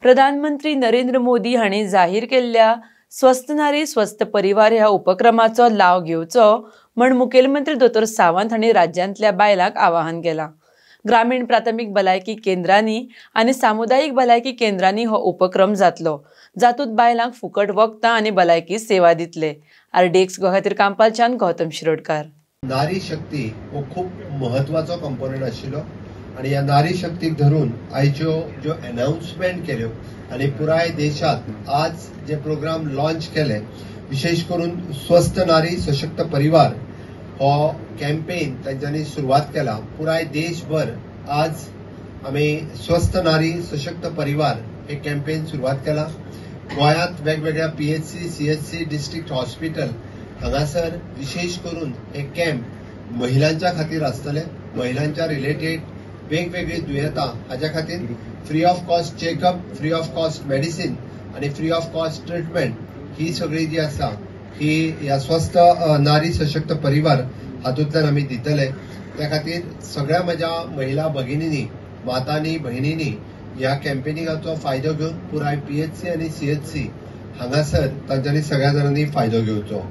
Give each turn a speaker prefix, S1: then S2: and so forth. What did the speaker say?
S1: प्रधानमंत्री नरेंद्र मोदी हांणी जाहीर केल्ल्या स्वस्थ नारी स्वस्थ परिवार ह्या उपक्रमाचो लाव घेवचो म्हण मुखेलमंत्री दोतोर सावंत हांणी राज्यांतल्या बायलांक आवाहन केलां. ग्रामीण प्राथमीक भलायकी केंद्रांनी आनी सामुदायीक भलायकी केंद्रांनी हो उपक्रम जातलो, जातूंत बायलांक फुकट वखदां आनी भलायकी सेवा दितले. आरडीएक्स गोवा खातीर कांपालच्यान गौतम शिरोडकार.
S2: नारी शक्ती हो खूब म्हत्वाचो कंपोनंट आशिल्लो आनी ह्या नारी शक्तीक धरून आयच्यो ज्यो अनाउन्समेंट केल्यो आनी पुराय देशांत आज जे प्रोग्राम लॉन्च केले, विशेष करून स्वस्थ नारी सशक्त परिवार हो कॅम्पेन तांच्यांनी सुरवात केला. पुराय देशभर आज आमी स्वस्थ नारी सशक्त परिवार हे कॅम्पेन सुरवात केला. गोंयांत वेगवेगळ्या पीएचसी, सीएचसी, डिस्ट्रिक्ट हॉस्पिटल हांगासर विशेष करून हे कॅम्प महिलांच्या खातीर आसतले. महिलांच्या रिलेटेड वेगवेगळी दुयेंतां हाज्या खातीर free of cost checkup, free of cost medicine आनी फ्री ऑफ कॉस्ट ट्रिटमेंट ही सगळी जी आसा ही ह्या स्वस्थ नारी सशक्त परिवार हातूंतल्यान आमी दितले. त्या खातीर सगळ्या म्हज्या महिला भगिनींनी, मातांनी, भयणींनी ह्या कॅम्पेनिंगाचो फायदो घेवन पुराय पीएचसी आनी सीएचसी हांगासर तांच्यांनी सगळ्या जाणांनी फायदो घेवचो.